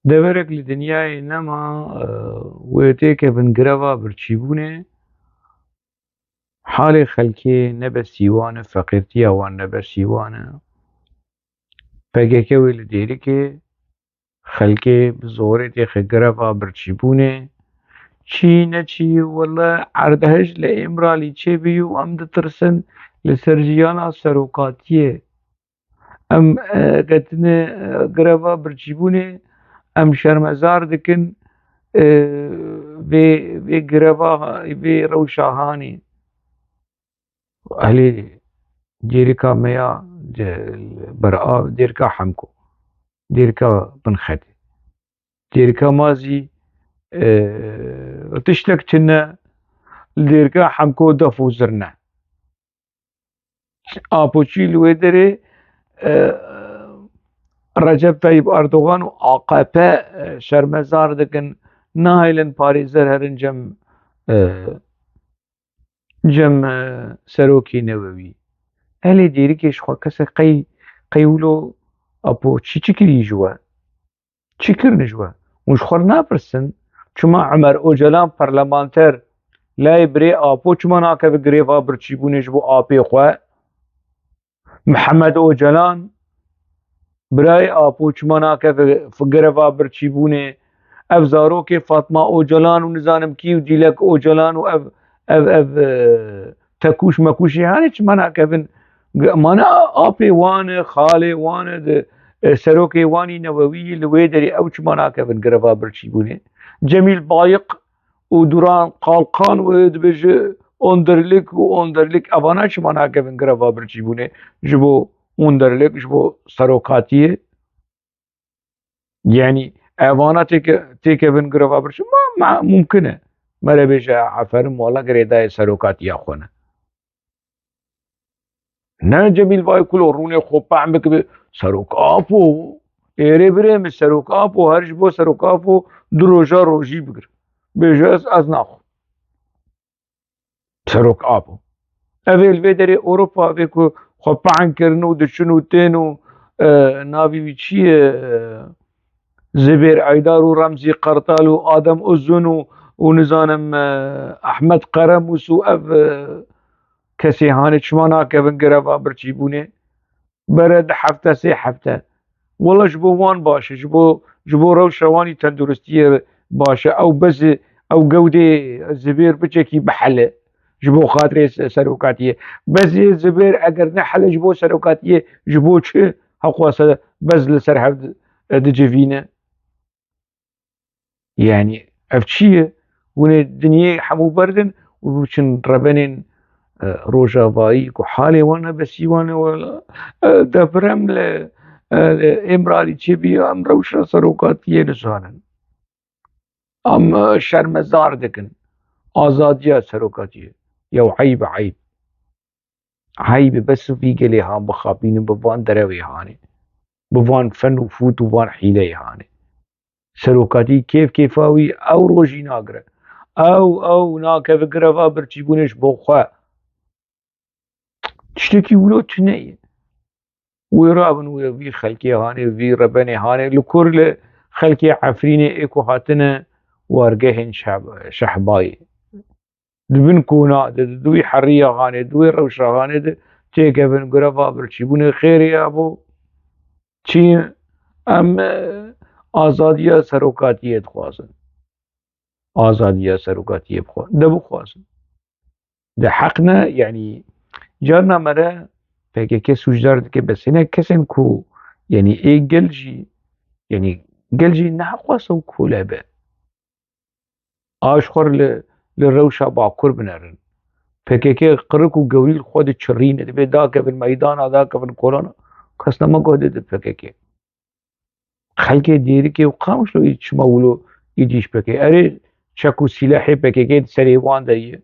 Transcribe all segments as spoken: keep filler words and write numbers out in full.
Deverek li dinyayê nema, e, wê têkevin greva birçîbûnê, halê xelkê ne besî wan e, feqîrtiya wan ne besî wan e. P K K wê li Dêrikê xelkê bi zorê têxe greva birçîbûnê. Çî neçî, wele erdhej li Îmralî çêbûyî û em ditirsin li ser jiyana serokatiyê. Em, e, ketine, e, greva birçîbûnê, em şermezar dikin, e, vê, vê greva, vê rewşa hanê. Ehlê dêrika me ya, de, bera dêrika Hemko, dêrika Binxetê, dêrika ma zî, e, tiştek tune, li dêrika Hemko def û zirne. Apoçî li wê derê, e, Recep Tayyip Erdogan û A K P, e, şermezar dikin, nahêlin parêzer herin cem, e, cem, e, serokê newewî. Ehlê dêrikê ji xwe kesek qey, qey wilo Apo çi, çi kirî ji we? Çi kirin ji we? Hûn ji xwe re napirsin? Çima Ömer Ocalan parlamenter layê birê Apo çima nakeve greva birçîbûnê ji bo apê xwe? Mihemed Ocalan, birayê Apo çima nakeve f-, greva birçîbûnê? Ev zarokê Fatma Ocalan û nizanim kî û Dîlek Ocalan û ev, ev, ev, e, tekûş mekûşê hanê çima nakevin? G-, mana apê wan e, xalê wan e, di, e, serokê wanî newewî li wê derê ew çima nakevin greva birçîbûnê? Cemîl Bayik û Duran Kalkan wê dibêje Onderlik û Onderlik evana çima nakevin greva birçîbûnê ji bo Onderlik, ji bo serokatiyê? Yanî evana têke-, têkevin greva birçî-, ma, ma, mumkin e. Mere bêje, aferin, wala girêdayê serokatiya xwe ne. Ne Cemîl Baykulo rûnê xwe pehm bike bi Serok Apo. Êrê birê min Serok Apo, her ji bo Serok Apo du roja rojî bigir. Bêje ez, ez naxwim. Serok Apo. Ev ê li vê derê Ewropa vê ku xwe pehm kirin û diçin û tên û, e, navî wî çi ye, e, Zibêr Eydar û Remzî Qertal û Adem Uzun û, û nizanim, e, Ehmed Qeremûs û ev, e, kesê hanê çima nakevin greva birçîbûnê? Bere di hefte, sê hefte. Wela ji bo wan baş e, ji bo, ji bo rewşa wanî tenduristiyê baş e. Ew bezê, ew gewdê Zibêr biçekî bihele. Ji bo xatirê se-, serokatiyê. Bezê Zibêr eger nehele ji bo serokatiyê, ji bo çi? Heqwase bez li ser hev di-, dicivîne. Yanî ev çi ye? Hûn ê dinyê hemû berdin û biçin rebenên, e, rojavayî ku halê wan ne besî wan e, wela, e, deprem li, e, li Îmralî çêbî, em rewşa serokatiyê nizanin. Em, e, şermezar dikin. Azadiya serokatiyê. Yew eyb e, eyb. Hey, bi bes û vî gelê han bixapînin bi van derewê hanê. Bi van fen û fût û van hîleyê hanê. Serokatî kêf kêfa wî ew rojî nagire. Ew, ew nakeve greva birçîbûnê ji bo xwe. Tiştekî wilo tune ye. Wê rabin wê vî xelkê hanê, vî rebenê hanê. Li kur li xelkê Efrînê ê ku hatine wargehên şeh-, şehbayê. Di bin kona de, di wî heriya hanê, di wê rewşa hanê de têkevin greva birçîbûnê xêrê ya bo. Çi em, e, azadiya serokatiyê dixwazin. Azadiya serokatiyê bixwa-, de bixwazin. De heq ne, yanî carna mere P K K sûcdar dike, bes hene kesên ku, yanî ê gel jî, yanî gel jî neheqwase û kole be. A ji xwe li, li rewşa Bakur binerin. P K K qirik û gewrî li xwe diçirîne, divê dakevin meydana, dakevin kolana. Kes nema guhdê di P K K. Xelkê Dêrikê û Qamişlo î çima wilo îdî ji P K K. Erê çek û sîlehê P K K di serê wan de ye.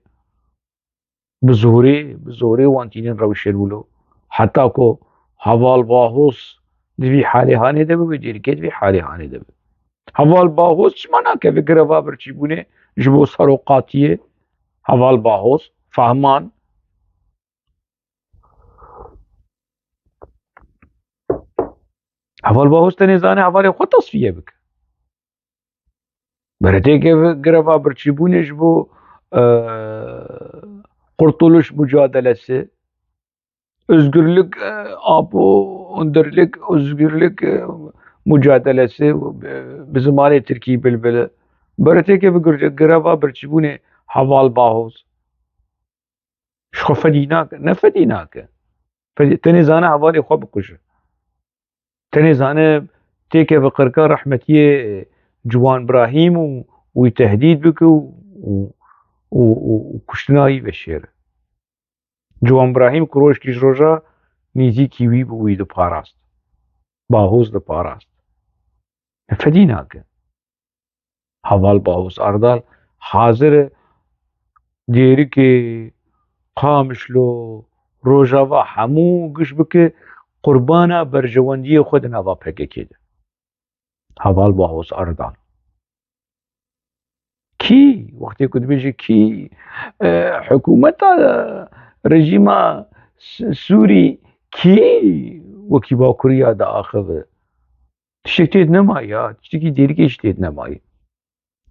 Bi zorê, bi zorê wan tînin rewşên wilo. Heta ku Heval Bahoz di vî halê hanê de be, wê Dêrikê di vî halê hanê de be. Heval Bahoz çima nakeve greva birçîbûnê ji bo serokatiyê? Heval Bahoz, Fehman. Heval Bahoz tenê zane hevalê xwe tasfiye bike. Beretêke greva birçîbûnê ji bo, e, Kurtuluş Mucadelesi, Özgürlük, e, Apo, Önderlik, Özgürlük, e, Mucadelesi, e, bi zimanê Tirkî bilbili. Beretêke bi gre-, greva birçîbûnê Heval Bahoz. Ji xwe fedî nake, ne fedî nake. Fedî, tenê zane hevalê xwe bikuje. Tenê zane têke bi qirka rehmetiyê Ciwan Brahîm û wî tehdîd bike û, û, û, û, û kuştina wî veşêre. Ciwan Brahîm ku rojkî ji roja nîzîkî wî bû, wî diparast. Bahoz diparast. Ne fedî nake. Heval Bahoz Erdal hazir e Dêrikê, Qamişlo, Rojava hemû giş bike qurbana berjewendiyê xwe di nava P K K de. Heval Bahoz Erdal. Kî, wextê ku dibêje kî, e, hikûmeta, e, rejîma S-, Sûrî kî wekî Bakuriya diaxive? Tiştek têt nemayî ya, tiştekî Dêrikê jî têt nemayî.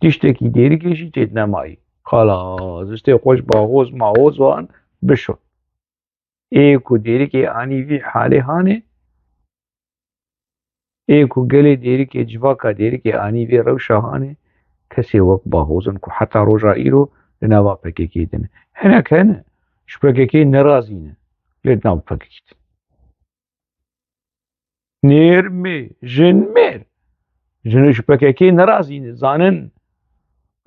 Tiştekî Dêrikê jî têt nemayî. Xalas, zistê xweş bahoz mahoz wan bişo. Ê ku Dêrikê anî vî halê hanê, ê ku gelê Dêrikê, civaka Dêrikê anî vê rewşa hanê, kesê wek bahoz in ku heta roja îro li nava P K K din. Hinek hene, ji P K K nerazî ne, lê di nav P K K din. Nêr mê, jin mêr. Jin ji P K K nerazî ne, zanin,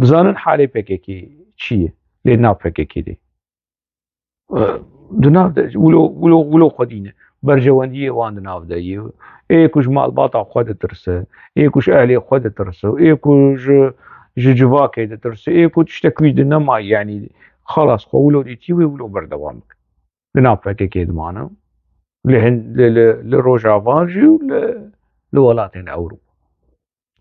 dizanin halê P K K çi ye, lê nav P K K de. Di nav de, wilo, wilo, wilo xwedî ne. Berjewendiyê wan di nav de ye. Ê ku ji malbata xwe ditirse, ê ku ji ehlê xwe ditirse, ê ku ji, ji civakê ditirse, ê ku tiştek wî di nema, yanî xalas xwe wilo dîtî wê wilo berdewam bike. Li nav P K K dimane. Li hin-, li, li, li Rojava jî û li, li welatên Ewropa.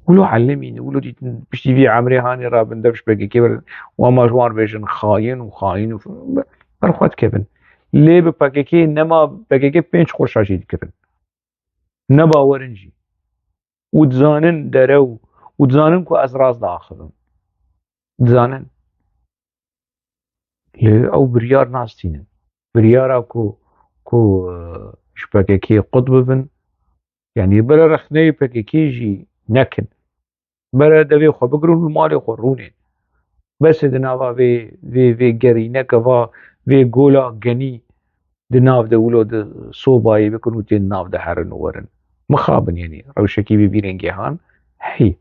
Wilo elimîne, wilo dîtin piştî vî emrê hanê rabin dev ji P K K werin, û hema ji wan bêjin xayin û xayin û f-, ber xwe dikevin. Lê bi P K K nema, P K K pênc qurşa jê dikirin. Ne bawerin jî. Û dizanin derew, û dizanin ku ez rast diaxivim. Dizanin. Lê ew biryar nastînin. Biryara ku, ku, e, ji P K K qut bibin, yanî bere rexneyê P K K jî nekin. Bere devê xwe bigirin û li malê xwe rûnên. Bes e di nava vê, vê, vê gerîneke va, vê gola genî di nav de wilo di sobayê bikin û tên nav de herin û werin. Mixabin, yanî rewşekî vê vî rengê han heyî.